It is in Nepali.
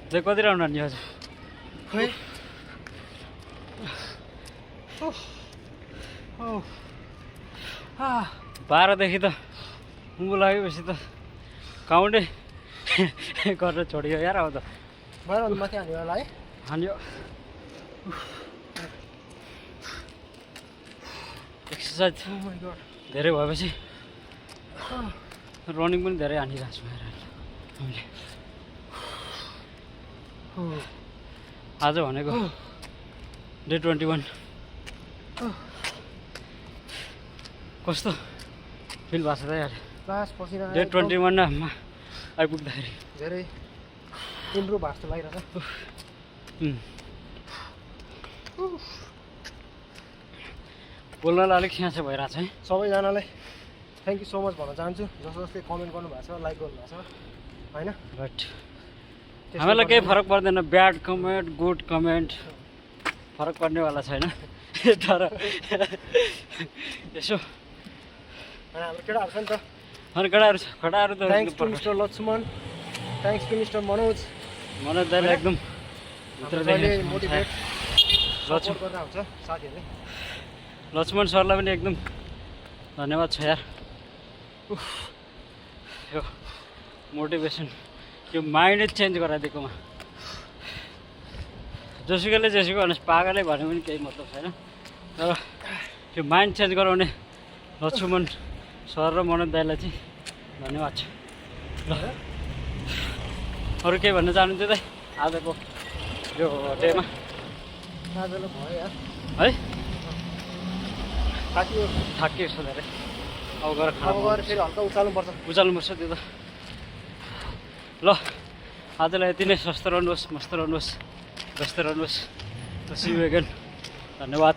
चाहिँ कति राउन्ड हान्यो आज खै 12देखि त उँभो लागेपछि त काउन्टै गरेर छोडियो यार अब त 12 माथि हान्यो होला है हान्यो एक्सर्साइज धेरै भएपछि रनिङ पनि धेरै हानिरहेको छु हामीले आज भनेको डे 21 कस्तो फिल भएको छ त यार क्लास पसिना डे 21 आइपुग्दाखेरि धेरै इम्प्रुभ भएको जस्तो लागिरहेछ बोल्नलाई अलिक खाँचो भइरहेको छ है सबैजनालाई थ्याङ्क यू सो मच भन्न चाहन्छु जसले कमेन्ट गर्नुभएको छ लाइक गर्नुभएको छ होइन बट हामीलाई केही फरक पर्दैन ब्याड कमेन्ट गुड कमेन्ट फरक पर्नेवाला छैन तर यसो अनि हाम्रो केटाहरू छ नि त अनि केटाहरू छ केटाहरू त thanks to mister Laxman thanks to mister Manoj Manoj दाइले एकदम जहिले मोटिभेट लक्ष्मण सपोर्ट गर्दा हुन्छ साथीहरूले लक्ष्मण सरलाई पनि एकदम धन्यवाद छ यार यो मोटिभेसन यो माइन्डै चेन्ज गराइदिएकोमा जोसुकैले जेसुकै भन्नुहोस् पागलै भने पनि केही मतलब छैन तर यो माइन्ड चेन्ज गराउने लक्ष्मण सर र मनोज दाइलाई चाहिँ धन्यवाद छ ल अरू केही भन्न चाहनुहुन्छ दाइ आजको यो डेमा आजलाई भयो यार है थाकियो थाकियो छ धेरै अब गएर अब गएर फेरि हल्का उचाल्नुपर्छ उचाल्नुपर्छ त्यो त ल आजलाई यति नै स्वस्थ रहनुहोस् मस्त रहनुहोस् व्यस्त रहनुहोस् सी यु अगेन धन्यवाद।